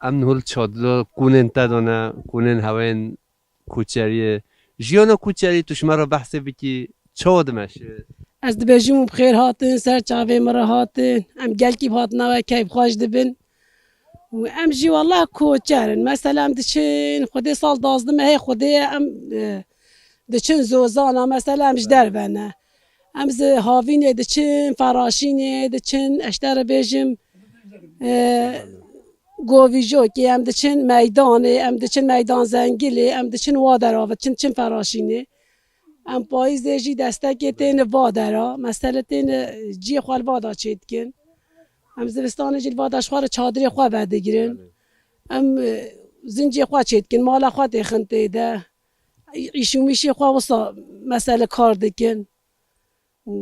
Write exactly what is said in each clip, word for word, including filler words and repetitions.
Em niho li çadira kûnên te de ne, kûnên hewên koçeriyê. Jiyana koçeriyê tu ji me re behsê bikî, çawa dimeşe? Ez dibêjim û bi xêr hatin, ser çavê min re hatin. Em gelkî bi hatina we keyfxweş dibin. Û em jî wele koçer in. Mesela em diçin, Xwedê sal duwazdeh mehê Xwedê ye, em, e, diçin zozana. Mesela em ji derve ne. Em ji Havînê diçin, Feraşînê diçin, ez ji te re bêjim, e, Govîjokê, em diçin meydanê, em diçin meydan Zengilê, em diçin wa dera, diçin, diçin Feraşînê. Em payîzê jî destekê têne va dera. Mesele têne ciyê xwe li va da çêdikin. Em zivistanê jî li va da ji xwe re çadirê xwe vedigirin. Em, e, zincê xwe çêdikin, mala xwe têxin tê de. Î-, îş û mîşê xwe wisa mesele kar dikin. Û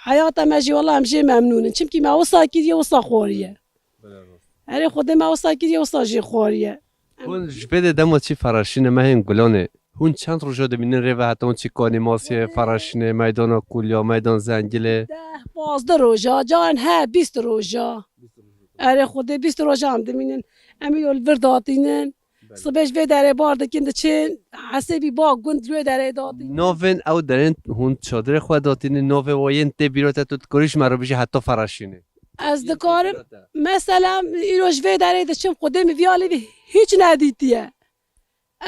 heyata me jî wela em jê memnûn in. Çimkî me wisa kiriye, wisa xwariye. Erê Xwedê me wisa kiriye, wisa jê xwariye. Hûn ji vê de dema çî Feraşînê, mehên gulanê, hûn çend roja dimînin rê ve heta hûn çî Kanî Masiyê, Feraşînê, meydana Kulya, meydan Zengilê? Deh, pazdeh roja, carin he bîst roja. Erê Xwedê bîst roja em dimînin. Em ê li vir datînin. Belê. Sibê ji vê derê bar dikin diçin, hesêbî ba gund li wê derê datînin. Navên ew derên hûn çadirê xwe datînin, navê wa yên tê bîra te, tu dikarî ji me re bijî heta Feraşînê? Ez dikarim, mesela, îro ji vê derê diçim, Xwedê min vî alî vî hîç nedîtiye.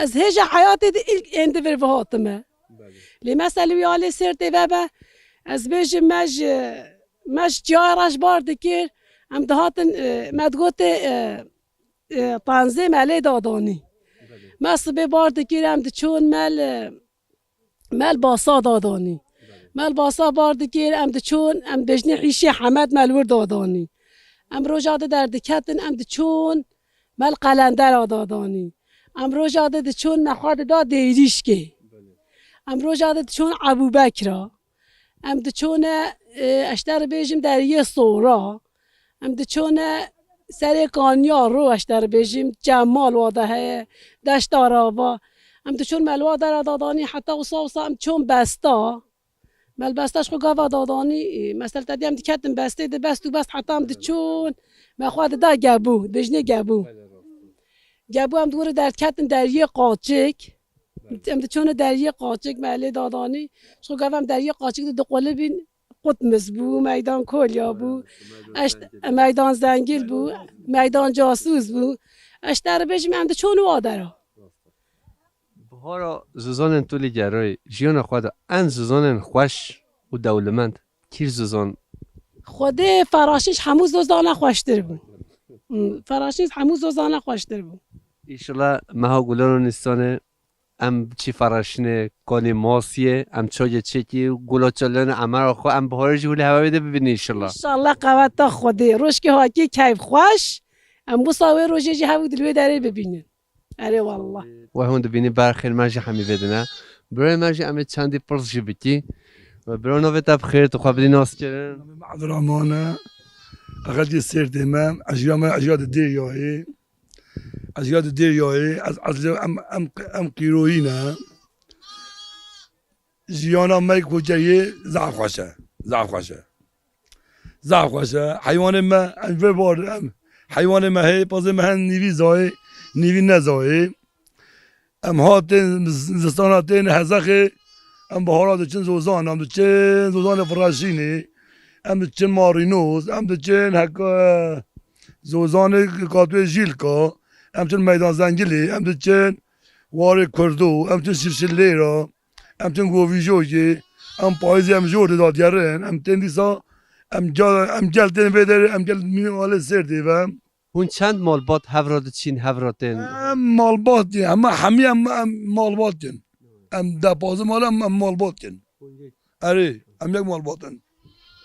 Ez hêja heyatê de ilk êndî vir ve hatime. Belê. Lê mesela wî alê Sêrtê ve be, ez bêjim me ji, me ji çiyayê re ji bar dikir, em dihatin, e, me digotê, e, e, tenzê me lê dadanî. Belê. Me sibê bar dikir, em diçûn me li Me li basa dadanî. Me li basa bar dikir, em diçûn, em bêjnî hîşê hemed me li wir dadanî. Em roja di derdiketin, em diçûn, me li qelendera dadanî. Em roja di diçûn, me xwe dida Dêrîşkê. Em roja di diçûn Ebûbekra. Em diçûne, e, ez ji te re bêjim deriyê Sora. Em diçûne serê Kanya ro, ez ji te re bêjim, Cemal wa de heye, Deşta Rava. Em diçûn me li wa dera dadanî heta wisa wisa em diçûn Besta. Me li Besta ji xwe gava dadanî, e, mesela te dî em diketin Bestê, di Best û Best heta em diçûn, me xwe dida Gebû, dibêjnê Gebû. Gebû em di wir re derdiketin deriyê Qaçik. Em diçûne deriyê Qaçik, me lê dadanî. Ji xwe gava em deriyê Qaçik di diqulibîn, Qutmiz bû, Meydan Kolya bû, Eşt-, Meydan Zengil bû, Meydan Casûz bû. Ez ji te re bêjim, em diçûn û wa dera. Bihara zozanên tu lê gerayî, jiyana xwe de en zozanên xweş û dewlemend kîr zozan? Xwedê Feraşîn ji hemû zozana xweştir bû. Hmm, Feraşîn ji hemû zozana xweştir bû. Înşallah meha Gulan û Nîsanê em çî Feraşînê, Kanî Masiyê, em çayê çêkî, gula çalanê emera xwe, em biharê jî hûlê hewa wê de bibînin înşallah. Înşallah qeweta Xwedê. Rojkê hakî keyf xweş. Em wisa wê rojê jî hev û dil wê derê bibînin. Erê wallah. Wê hûn dibînî berxên me jî hemî vê dine. Birayê me jî em ê çendî pirs jî bikî. Ve bira navê te bi xêr, tu xwe bidî nas kirin. Navê me Abdurrahman e. Qeqetiyê Sêrtê me. Ejra me, ejra di Dêryayê. Ez ya di Dêryayê, ez, ez lê em, em, em qîroyî ne. Jiyana me koçeriyê zaf xweş e. Zaf xweş e. Zaf xweş e. Heywanê me, em vê bar, em, heywanê me heye, pazê me hen nîvî zayê, nîvî nezayê. Em hatin, z-, zistana tên Hezexê, em bihara diçin Zozan, em diçin Zozanê Firaşînê, em diçin Marînoz, em diçin heka Zozanê Katwê Jîlka, em çin Meydan Zengilê, em diçin Warê Kurdo, em çin Şirşilê ra, em çin Govîjokê, em payîzê em jor didagerin, em tên dîsa, em gel, em gel tên vê derê, em gel mînê alê Sêrtê ve. Hûn çend malbat hev ra diçîn, hev ra tên? Em malbat in, hema hemî em, em malbat in. Em deh pazdeh mal em, em malbat in. Erê, em yek malbat in.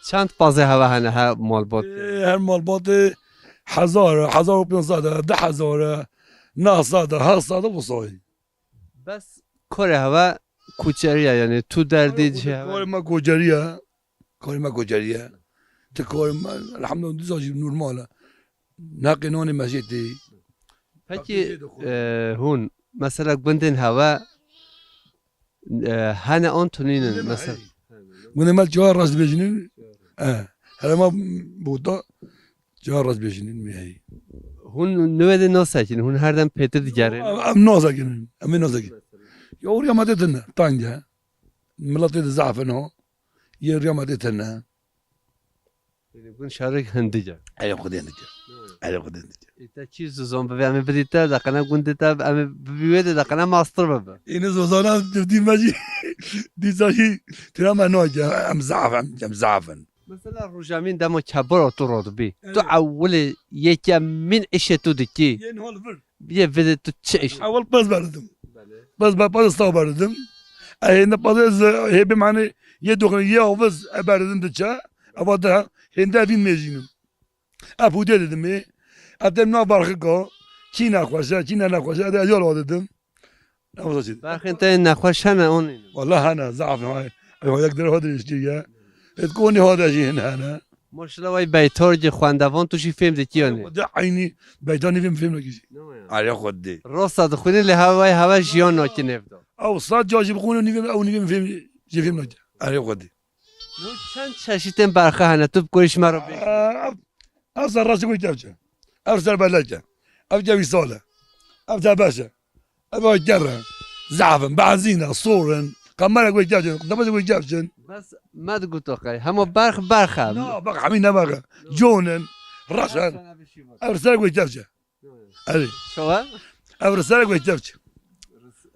Çend pazê heve hene her malbatê? Ê, her malbatê hezar e, hezar û pênc sed e, du hezar e, neh sed e, heşt sed e, wisa ye. Bes karê heve koçerî ye, yanî tu derdê cihê heve. Karê me koçerî ye. Karê me koçerî ye. Ti karê me, elhamdulillah, dîsa jî normal e. Neqê nanê me jê tê. Pekî, e, hûn, mesela gundên heve, e, hene an tunînin, mesela? Gundê me çar rast dibêjinin. E, herema bota, Cara rast bêjin, in mî heyî. Hûn nû wê de nasekin, hûn her dem pêtir digerin. Em, em nasekin, em ê nasekin. Ya û riya me tê tine, tang e. Miletê de zaf in o. Yê riya me tê tine. Yanî gun şerek hindik e. Erê Xwedê hindik e. Erê Xwedê hindik e. Ê te kî zizan bibê, em ê bidî te, deqene gundê te, em ê bibî wê de deqene mastir bibe. Êne zozana dî me jî, dîsa jî tira me nake, em zaf, em, em zaf in. Mesela rojemîn dema kebara tu radibî. Tu Evet. ewilê yekemîn îşê tu dikî. Yên hol vir. Yê vê de tu çi îş? Ewil pez berdim. Belê. Pez be, pez staw berdim. E, hênde pez ez, hê bê mane, yê doxin, yê aviz, e berdim diçe. Eva de, hênde evîn mêjînim. Ev hûdê didim ê. Ev dem nav barxika. Kî nexweş e, kî ne nexweş e, ez yol didim. Ev da çi? Berxên te nexweş hene, onî. Wala hene, zaf ne. Ay, ay, yek dere hadi işte ya. Et koni hadi jî hene hene. Maşallah, vay beytorgê xwendevan tu jî fêm dikî yanî. De eynî beytanî fêm, fêm nakî jî. Ne ya? Arê Xwedê. Rosta dixwînî lê heway hewe jiyan nakî nêvda. Ew sed ca jî bixwîne nîvêm, ew nîvêm fêm jî fêm nakî. Arê Xwedê. No çend çeşitên berxe hene, tu bi kurî ji me re bêjî. Ev, ev ser reşik û kevç e. Ev ser belek e. Ev kevî sal e. Ev te beş e. Ev a ger e. Zaf in, benzîn e, sor in. Qemerek wê kevç in, qemerek wê kevç in. Bes me digoto qey, hema berx, berx e. Na, berx hemî ne berx e. Con in, reş in. Ev ser wê kevç e. Erê. Çawa? Ev riseyek wê kevç.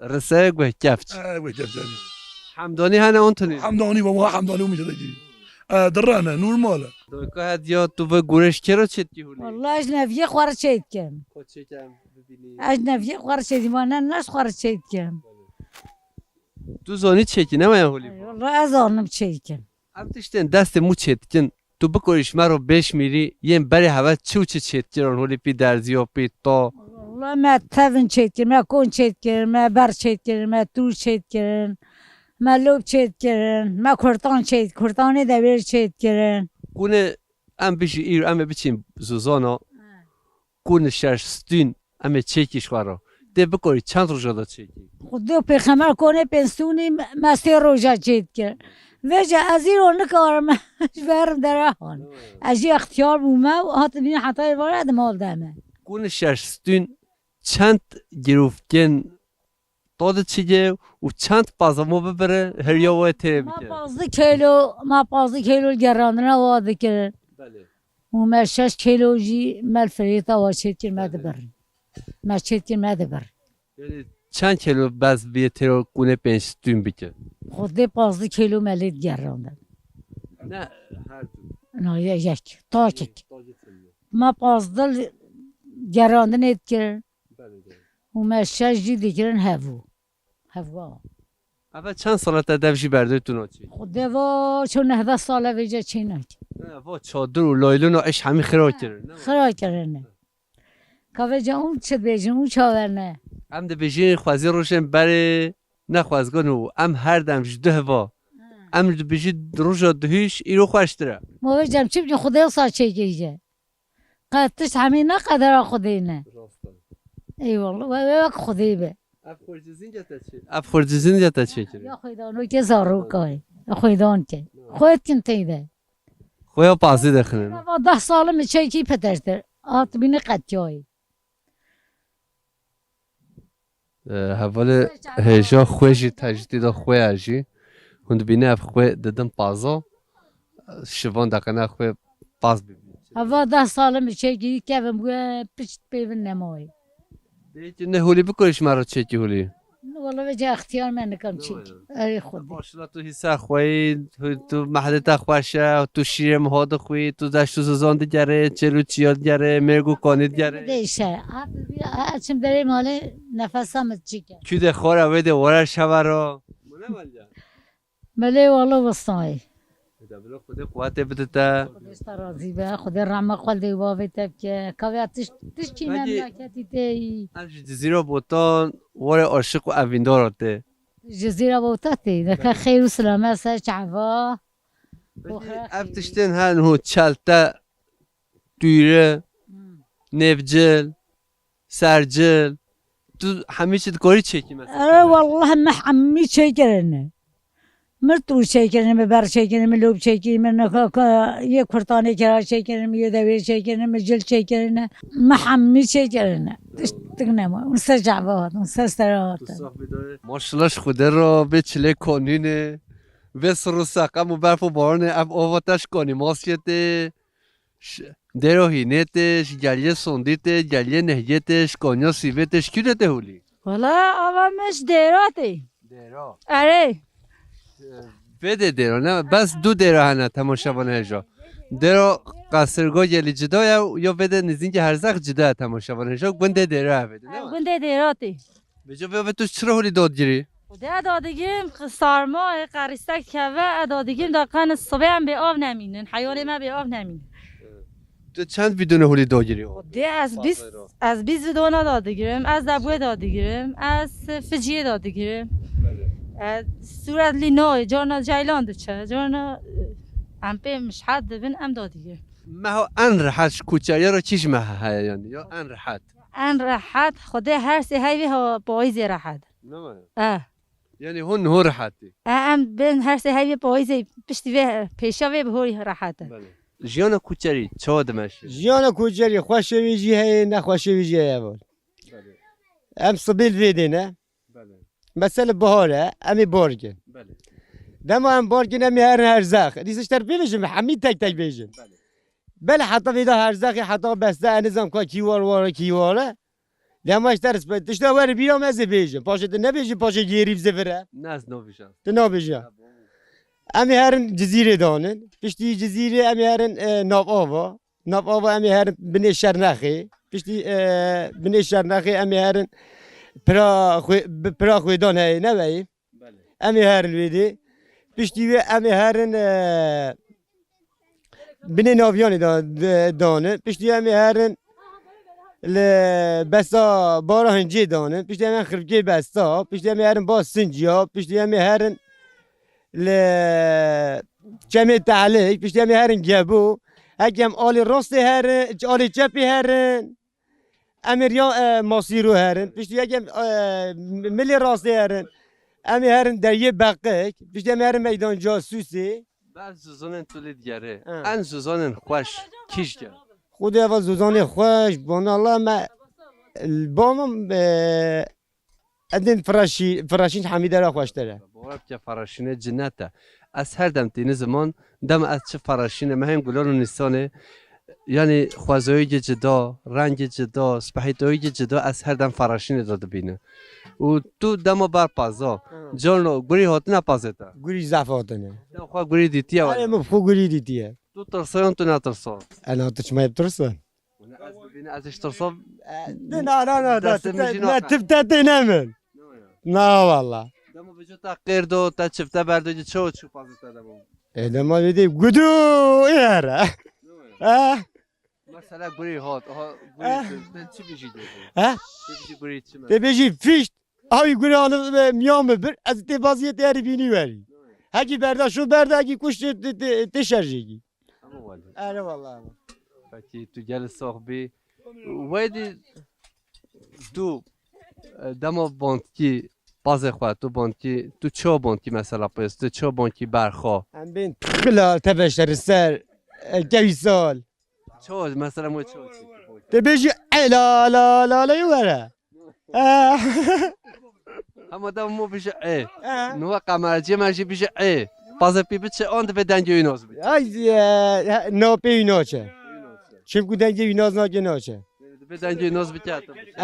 Riseyek wê kevç. Ev wê kevç, erê. Hemdanî hene on tunî? Hemdanî, baba, hemdanî û mijede kî. E, dirane, normal e. Doyka hediya tu ve gureş kero çêtkî hûlî? Vallahi ez neviyê xwe re çêtkim. Ko çêkem bibînî. Ez neviyê xwe re çêtkim, ne, ne ez xwe re çêtkim. Tu zanî çêkî, ne waya hûlî? Vallahi ez zanim çêkim. Em tiştên destê mû çêdikin, tu bikorî ji me re bêşmîrî, yên berê heve çi û çi çêdikirin, holî pî derziyo, pî to? Wala me tevin çêdikirin, me kon çêdikirin, me ber çêdikirin, me tûr çêdikirin, me lop çêdikirin, me kurtan çêd-, kurtanê dewêr çêdikirin. Kûne em bijî îro, em ê biçîn zozana. He. Kûn şeş stûn em ê çêkî ji xwe re. Dê bikorî çend roja de çêkî? Xwedê û pêxemer konê pênc stûnî me, me sê roja çêdikir. Vêca ez îro nikarim ji ber dere han. Ez jî extiyar bûme û hatim bîn heta êvara di mal de me. Kûn şeş stûn çend girovkên to diçîgê û çend pazamo bibire heriya we tê bike? Me pazdeh kilo, me pazdeh kilo gerandina wa dikir. Belê. Û me şeş kilo jî me li firêta wa çêdikir me Belê. Dibir. Me çêdikir me dibir. Yanî çend kilo bez bîye têro kûnê pênc stûn bike? Xwedê pazdeh kilo me lê digerandin. Ne her du. Na ye-, yek. Takek. Takek. Me pazdeh gerandinê dikir. Belê, belê. Û me şeş jî dikirin hevû. Hevwa. Eve çend sala te dev jî berdê tu naçî? Xwedê va ço nehde sale vêce çênek. Ne, va çadir û laylon û eş hemî xira kirin, ne? Xira kirine. Ka vêce û çi dibêjin û çaver ne? Em dibêjin xwezî rojên berê nexwezgin û em her dem ji duh va. Ha. Em dibêjin roja duhîş îro xweştir e. Ma vêce em çi bikin Xwedê wisa çêkirî. Qe tişt hemî ne qedera Xwedê ne. Rast e. Eyvallah, we, we wek Xwedê be. Ev xurcizînce te çê-, ev xurcizînce te çêkirî? Ya xwêdanokê zarokayê. Ya xwêdan ke. Xwêt kin teyde. Xwêya pazî dexinin. Eva deh sal mi çekî petertir. At bîne qetiyayê. E, hevalê hêja xwe jî tecdîda xwe ya jî. Hûn dibîne ev xwe didin paza. Şivan deqene xwe paz bibî. Heva deh sal mi çekî kevim we piçt pêvin nemayê. Dê ki ne holî bikoriş me re çekî holî. Wala vêca extiyar me nikam çekî. Erê Xwedê. Başla tu hîsa xweyî, tu mehlê te xweş e, tu şîrê miha dixwî, tu deşt û zizan digerê, çêl û çiya digerê, mêrg û kanî digerê. Değişe. Abi, açım derê malê nefesa mi çike. Kü de xora wê de wara şevero. Mune malca. Belê wala westayê. Eda bila Xwedê quwetê bide te. Xwedê ji te razî be. Xwedê rehma xwe li dê û bavê te bike. Kavya tişt, tişt çî Peki, memleketî te yî. Ev ji Cizîra Botan were aşiq û evîndara te. Cizîra Bota tê. Deke xêr û silame ser çava. Peki, ev tiştên hen hû çelte, tûyre, Hmm. nêvcil, sercil, tu hemî çi dikorî çêkî mesela? Ere wallah me hemî çêkirine. Mir tûr çêkirin, mi ber çêkirin, mi lop çêkirin, mi nika-, ka-, yê kurtanê kira çêkirin, mi yê dewê çêkirin, mi cil çêkirin, mi hemî çêkirin. Tiştik nema. Û ser çava hatin, ser sera hatin. Maşallah ji Xwedê re bê çilê konîne. Vê sir û seqem û berf û baranê ev ava te ji konî masiyê tê. Ş-, Dêro hînê tê, ji geliyê sondî tê, geliyê nehyê tê, ji koniya sîvê tê, ji kî de tê holî? Wala ava min ji dêra tê. Dêra. Erê. Vê dê dêra ne? Bes du dêra hene temaşevan hêja. Dêra Qesirgo gelî cida ye, ya vê dê nizîngê Herzex cida ye temaşevan hêja. Gundê dêra ye vê dê, ne? Gundê dêra tê. Vêca vê, vê tu çira holî dadigirî? Xwedê ez dadigim, sarma, e, qerîstek keve, ez dadigim, da qen sibê em bê av nemînin, heywanê me bê av nemînin. Tu çend vîdone holî dagirî? Xwedê ez bîst, ez bîst vîdona dadigirim, ez debwê dadigirim, ez ficiyê dadigirim. Belê. Ez sûret lî nayê, carna ceylan diçe, carna, e, em pê mişhet dibin, em dadigirin. Meha en rehet ji kuçeriya re kî ji me heye yanî, ya en rehet? En rehet, Xwedê her sê heyvê ha payîzê rehet. Ne mi? Eh. Yanî hûn niho rehetî? Eh, em bên her sê heyvê payîzê piştî vê, pêşiya vê bihorî rehet e. Belê. Jiyana kuçerî çawa dimeşe? Jiyana kuçerî xweşê wî jî heye, nexweşê wî jî heye var. Belê. Em sibê li vê dê ne. Belê. Mesela bihar e, em ê bar kin. Belê. Dema em bar kin, em ê herin Herzex. Dîsa ji te re bêjim, hemî tek tek bêjim. Belê. Belê heta vêda Herzexê heta beste, ez nizam ka kî war war kî war e. Dema ji te re spe-, tişta were bîra me ez ê bêjim. Paşê tu nebêjî, paşê gêrî bi zivire. Ne, ez nabêjim. Tu nabêjî. Em ê herin Cizîrê danin. Piştî Cizîrê em ê herin, e, nav ava. Nav ava em ê herin binê Şernexê. Piştî, e, binê Şernexê em ê herin pira xwê-, bi-, pira xwêdan heye, ne weyî? Belê. Em ê herin wê dê. Piştî wê em ê herin, e, binê Naviyanê da-, de-, danin. Piştî em ê herin li besta Bara Hincê danin. Piştî em ê herin Xirvkê besta. Piştî em ê herin ba Sinciya. Piştî em ê herin li Çemê Tehlêk. Piştî em ê herin Gebo. Heke em alî rastê herin, alî çepê herin. Em ê riya, e, Masîro herin. Piştî yek em, e, milê rastê herin. Em ê herin deriyê Beqik. Piştî em ê herin Meydan Casûsê. Ber zozanên tu lê digerê. Ha. En zozanên xweş kîj ke? Xwedê eva zozanê xweş, bona Allah me, ba min, e, edin Firaşî-, Firaşîn Hamîde ra xweştir e. Bawer bike Firaşînê cinnet e. Ez her dem tîni ziman, dema ez çi Firaşînê, mehên Gulan û Nîsanê, yanî xwezayîgê cida, rengê cida, spehîtoyîgê cida, ez her dem Firaşînê de dibînim. Û tu dema ber paza, Hı. Carna gurî hatine pazê te? Gurî zaf hatine. Te xwe gurî dîtiye wele? Erê, min xwe gurî dîtiye. Tu tirsayan tu netirsa? Ena tu çima tirsa? Wele ez bibînim, ez ji tirsa. E, de, na, na, na, na, Destê tu min te, jî ne, naxe. Tu te tê ne min. Ne ya? Na, wala. Dema vêca te qêr do, te çifte berdo, çi çawa çû pazê te dema? E, dema vê dê gudu ê here. Ne ya? E? Mesela gurî hat, aha, gurî Eh. tu, te çi bijî dê? Eh? Te bijî gurî çi me? Te bijî fişt, awî gurî hanı, e, miyan mi bir, ez tê baziyê te herî bînî werî. Hekî berda şu berda, hekî kuş tê, tê, tê, tê şerjêkî. Ama wali. Ere vallahi. Peki tu gel sox bî. Wedî tu, e, dema bandkî, pazê xwe, tu bandkî, tu ço bandkî mesela pês, tu ço bandkî berxo? Em bên txila tebeşeri ser, e, kevî sal. Ço, mesela mo ço çi? Te bêjî e la la la la were. E. Hema da mo bêjî e. E. Nuha kameraciyê me jî bêjî e. Pazê pî biçe, an divê dengê wî nas bike. Ay, e, he, no pê wî naçe. Çimku dengê wî nas nake naçe. Divê dengê wî nas bike. E.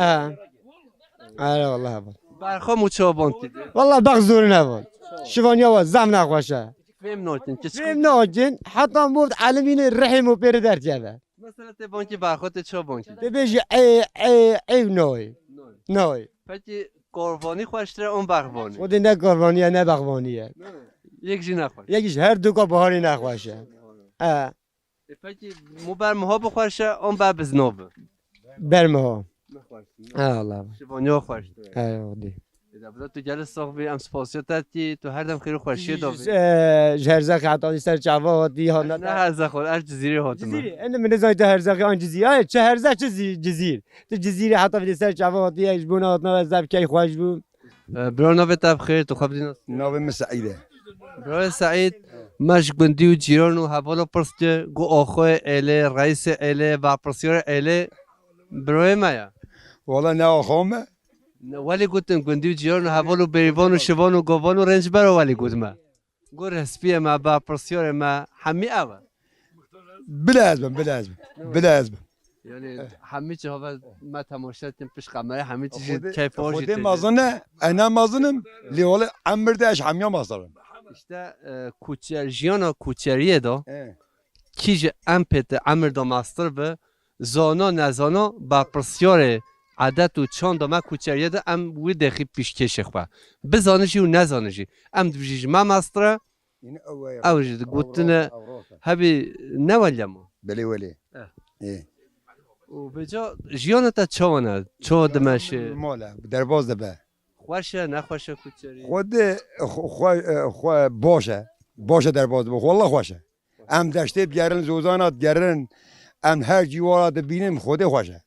Are vallahi bak. Berxo mo ço bandkî? Vallahi bak zoruna bak. Şivaniya wa zam nexweşe. Fêm nakin, kiçik. Fêm nakin, heta mût elimînê rihê mû pêrê derkeve. Mesela tê bankî berxo, tê ço bankî? Tê bêjî ê, ê, ê noy. Noy. Noy. Peki korvanî xweştir e an berxvanî? O de ne korvanî ye, ne berxvanî ye. Ne? Yek jî nexweş. Yek jî her du ka baharî nexweş e. E. E, peki mû ber miha bixweş e an ber bizna bi? Ber miha. Nexweş. E, Allah. Şivaniya xweştir e. E, o de. Ê, de bila tu gelê sax bî, em spasiya te dikî, tu her dem xêr û xweşiyê de bî. Ji, e, ji Herzeqê heta dî ser çava hatî, ha, ne Herzeq ol, ez Cizîrê hatim. Cizîrê, ene min nizanî tu Herzeqê an Cizîr. Ay, çi Herzeq, çi Zî-, Cizîr. Tu Cizîrê heta vê ser çava hatî, ji bona hatina we zaf key xweş bû. E, bira navê te bi xêr, tu xwe bidî nas. Navê min Seîd e. Birayê Seîd, me ji gundî û cîran û hevala pirs kir, got, "Axayê êlê, reîsê êlê, berpirsyarê êlê birayê me ye." Wala ne axa me. Ne, welê gotin gundî û cîran û heval û bêrîvan û şivan û govan û rêncbera welê got me. Got, "Rehspiyê me, berpirsyarê me, hemî ew e." Bila ez bim, bila ez bim. Bila ez bim. Yani hemî çi hava me temaşe dikin pişt kamera, hemî çi jî Xwedê, keyf xwe jî Xwedê tê. Mezin e, ez ne mezin im, lê wele emir de ez hemiya mezin im. İşte, e, kuçer, jiyana kuçeriyê de, He. Kî ji em pê te emir de mestir bi, zana nezana, berpirsyarê edet û çanda me kuçeriyê de em wî dexî pîşkêşê xwe. Bizane jî û nezane jî. Em dibijî ji me mestir e, Yine ew e, ew jî ew digotine, rast e, ew rast e. Hebî ne weliyema. Belê welê. Eh. Ê. Û vêca jiyana te çawa ne? Çawa dimeşe? Mal e, derbaz dibe. Xweş e, nexweş e kuçerî? Xwedê, xwe, xwe, e, xwe baş e. Baş e derbaz dibe. Walla xweş e. Em deştê digerin, zozana digerin. Em her cîwara dibînin, Xwedê xweş e.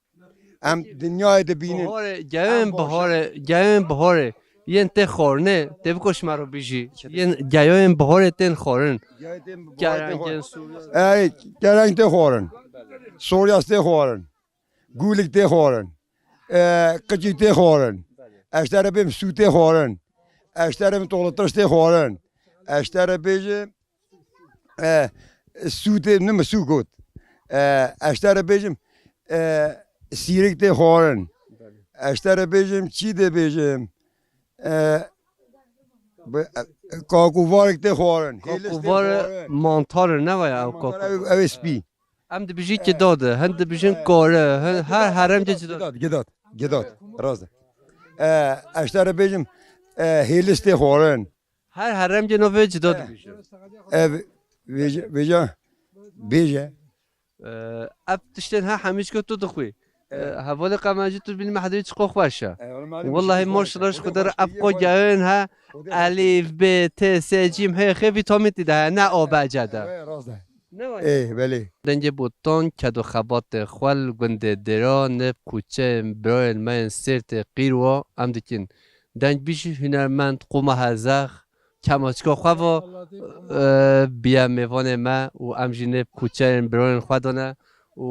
Em dinyayê dibînin. Biharê, geyên Em baş e. Biharê, geyên biharê. Yên tê xwarinê, tê biko ji me re bijî. Yên geyên biharê tên xwarin. Geyên biharê tên xwarin. Kerengên Sûriye. Ey, kereng tê xwarin. Sûriye tê xwarin. Gûlik tê xwarin. E, qicî tê xwarin. Ez te re bêm sû tê xwarin. Ez te re bêm toxletiş tê xwarin. Ez te re bêjim, e, sû tê, ne mi sû got. E, ez te re bêjim, e, sîrik tê xwarin. Ez te re bêjim, çi dê bêjim? E, bi, e, kakûvarek tê xwarin. Hêlis tê Kakûvar xwarin. Mantar ne vaya ew Mantar kakû. Ew, ew ê spî. Em dibijî kidad e, hin dibijin kar e, hin, her heremcê cida. Gidat, gidat, gidat. Rast e. E, ez te re bêjim, e, hêlis tê xwarin. Her heremcê navê cida dibijin. E, vêje, vêje, bêje. E, ev tiştên her hemî ji ku tu dixwî. E, hevalê qemencî tu bînî mehdewî çiqo xweş e. E, oğlum, malum, Wallahî maşallah ji Xwedê re ev qo gewên he. Elîf, bê, tê, sê, cîm, hê, xê vîtamîn tê de he, ne O B C de. E, rast e. Ne var? Ê, belê. Dengê botan, ked û xebatê xwe li gundê Dêra, nêv kuçeyên birayên me yên Sêrtê Qîrwa em dikin. Dengbîjî hunermend, qûma Hezex, kemaçka xwe va, e, biye mêvanê me û em jî nêv kuçeyên birayên xwe dane û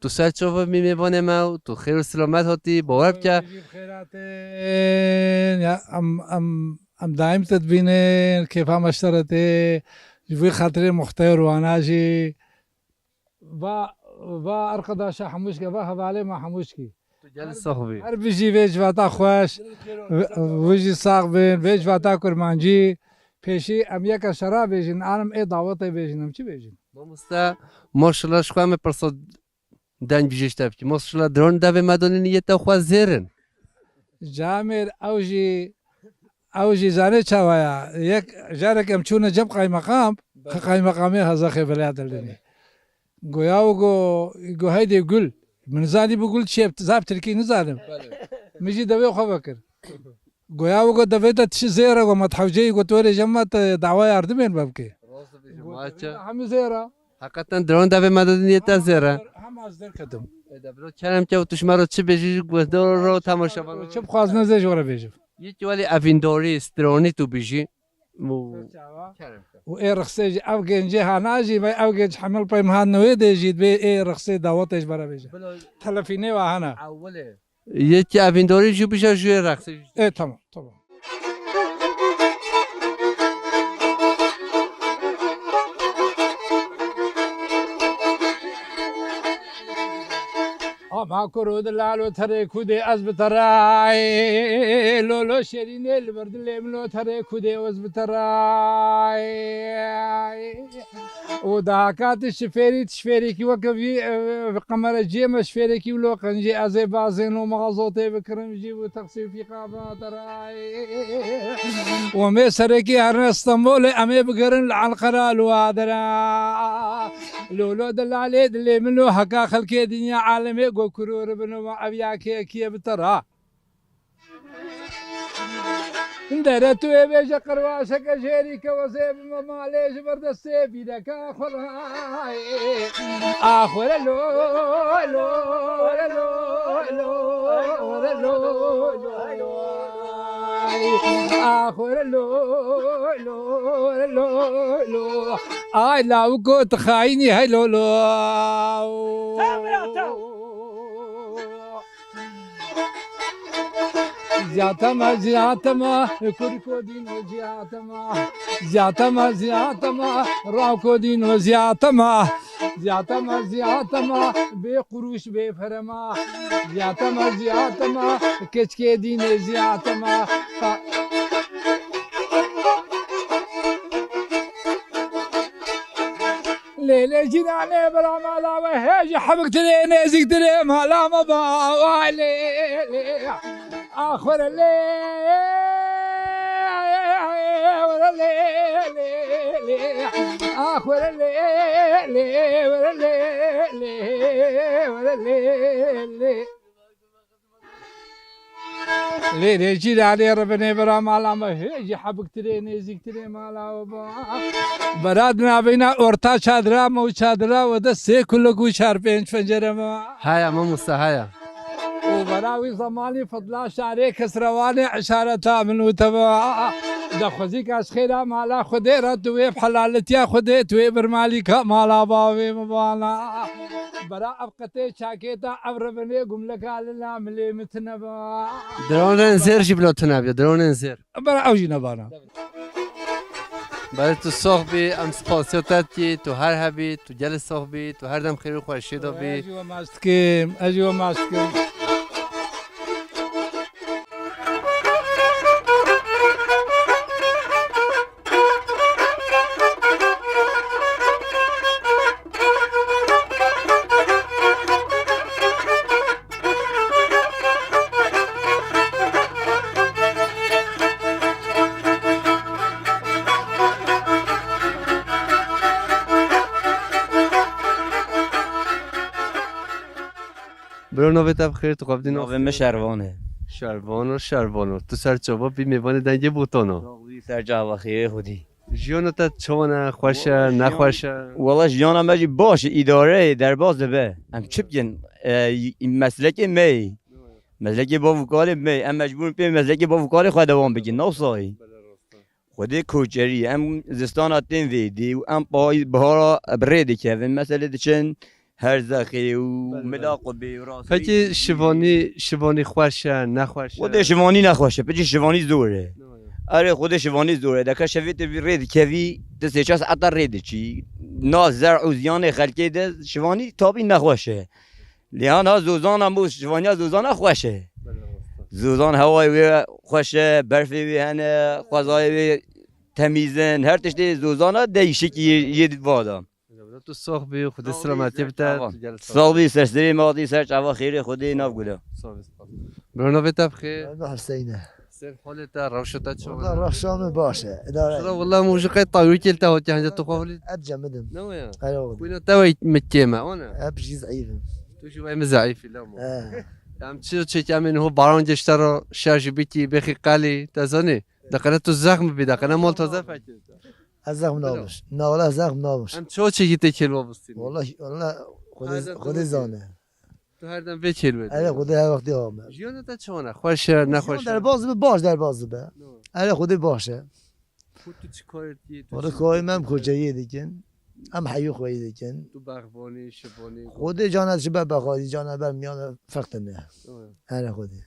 tu ser çava bî mêvanê me û tu xêr û silamet hatî, bawer bike. Em jî bi xêr hatin. Ya, em, em Em daîm te dibînin, kêfa me ji te re tê. Ji vî xatirê muxteyr wana jî. Va, va arkadaşa hemûşke, va hevalê me hemûşkî. Tu gel sax bî. Her bijî vê civata xweş. Wî jî sax bin. Vê civata kurmancî. Pêşî em yeke şera bêjin, anim ê dawetê bêjin, em çi bêjin? Mamoste, maşallah ji xwe em ê pirsa Deng bijî ji te bikî. Maşallah, diron devê me donîn yê te xwe zêr in. Camêr ew jî, ew jî zanê çawa ya. Yek, carek em çûne cem qaymeqam, Belê. Qaymeqamê Hezexê Velayet Dildinî. Goya û go, go heydê gul. Min zanî bu gul çi ye, zaf tirkî nizanim. Belê. Min jî devê xwe vekir. Goya û go devê te tişî zêr e, go me hewceyî go tu were cem me te dawa yardimên me bike. Rast dibêjim, Go maça. Devê te hemî zêr e. Heqeten diron devê me de niyete zêr e. Hem ez derketim. E, de bro, kerem ke û tu ji me re çi bêjî ji guhdar û temaşevan? Çi bixwazine zê ji we re bêjim. Yek welî evîndorî, stronî tu bijî. Û Ser çava. Kerem ke. Û ê rixsê jî ev gencê hana jî ve ev genc hemil pey mihan newê dê jî dibê ê rixsê dawetê ji me re bêje. Bila Telefînê ve hana. Ewilê. Yekî evîndorî jû bije jûyê rexsê. E, tamam, tamam. Ama kuro de lalo tere kude ez bi teray. Lolo şerine li ber dilê min lo tere kude ez bi teray. û dahakati şifêrî, şifêrîkî weke vî, e, qemere ciyê me şifêrîkî û lo qencî ez ê bazên û mexazotê bikirim jî û texsî fîqa ve derayê. Û mê serekî herine Stenbolê em ê bigerin li Enqera li wa dera. Lolo delalê dilê min lo heka xelkê dinya alemê go kurûr bin û ev ya kê kiyê bi te ra. Dere tu ê bêje qirwaşeke jêrî ke wezê bime malê ji ber destê bîreke xwe ra. Axwere lo, lo, lo, lo, lo, lo, lo. Ay, ah, lo, lo, lo, lo. Ay, lawiko tu xayînî, hey, lo, lo. Ziyatama, ziyatama, kurko dino ziyatama. Ziyatama, ziyatama, rako dino ziyatama. Ziyatama, ziyatama, bê quruş, bê ferema. Ziyatama, ziyatama, keçkê dînê ziyatama. Lê, lê, cîranê bira mala we, hê ji hebiktirê, nêzîktirê mala me ba. Ay, lê, lê. Axwere lê, were lê, lê, lê. Axwere lê, lê, were lê, lê, were lê, lê. Lê, lê, cîranê re binê bira mala me, hê jî hebiktirê, nêzîktirê mala we ba. Bera di navîna orta çadira me û çadira we de sê kuluk û çar pênc pencere me. Haya, mamosta, haya. Û bera wî zemanî fidla şarê Kesrewanê eşareta min û te ve. De xwezîka ji xêra mala Xwedê re tu wê bi helaletiya Xwedê tu wê birmalîka mala bavê min bana. Bera ev qetê çakê te ev ribinê gumleka lila milê min tine be. Dronên zêr jî bila tune be, dronên zêr. Bera ew jî nebana. Belê tu sox bî, em spasiya te dikî, tu her hebî, tu gelê sox bî, tu her dem xêr û xweşiyê de bî. Ez jî we maç dikim, ez jî we maç dikim. Bro, navê te bi xêr, tu xwebdî nas? Navê min Şervan e. Şervano, Şervano. Tu ser çava bî mêvanê Dengê Botan a. Sağ ol, ser çava xêrê xwedî. Jiyana te çawan e, xweş e, nexweş e? Wala jiyana me jî baş e, îdare ye, derbas dibe. Em çi bikin? E, y-, meslekê me ye. Meslekê bav û kalê me ye. Em mecbûr in pê meslekê bav û kalê xwe dewam bikin. Nawsayî. Xwedê koçerî ye. Em zistana tên vêdî û em payîz bihara bi rê dikevin. Meselê diçin Herzexê û Belê, belê. Mila Qubê û Rasî. Pekî şivanî, şivanî xweş e, nexweş e? Xwedê şivanî nexweş e, pekî şivanî zor e. Ne ya? Erê, xwedê şivanî zor e. Deka şevê tu vî rê dikevî, tu sê çar saeta rê diçî. Na zerr û ziyanê xelkê de şivanî tabî nexweş e. Lê ana zozana mû, şivaniya zozana xweş e. Belê, rast e. Zozan hewayê wê xweş e, berfê wê hene, xwezayê wê temîz in. Her tiştê zozana değişik yê, yê vada. Belê, tu sox bî, Xwedê selametiyê bide, tu gel sox. Sağ ol, ser serê me hatî, ser çava xêrê Xwedê nav guda. Sağ ol, sağ ol. Bro, navê te bi xêr? Navê Hüseyin e. Ser halê te, rewşa te çawa? Wala rewşa min baş e. Edare. Şura wala mûjî qey tawî kêl te hatiye hence tu xwe vilî. Hep cemidim. Ne o ya? Hele oldu. Xwîna te wey mi kêm e, o ne? Hep jî zayıfım. Tu jî wey mi zayıf î, lamo. He. Em çi çek em ên ho baran geçte ro şer jî bikî, bêxî qelî, te zanî. Deqene tu zexm bî, deqene mal taze fekir. Ez zexm nabiş. Na wala zexm nabiş. Em ço çekî tê kêl wa bistînî? Wala, wala Xwedê, Xwedê zane. Tu her dem vê kêl wê. Erê Xwedê her wextî ame. Jiyana te çawan e? Xweş e, nexweş e? Derbaz be, baş derbaz be. Erê Xwedê baş e. Ku tu çi kar dikî? Wala karê me em koçeriyê dikin. Em heyû xweyî dikin. Tu bexvanî, şivanî. Xwedê cana çi be bexwazî, cana ber miyana feqtine. Erê Xwedê.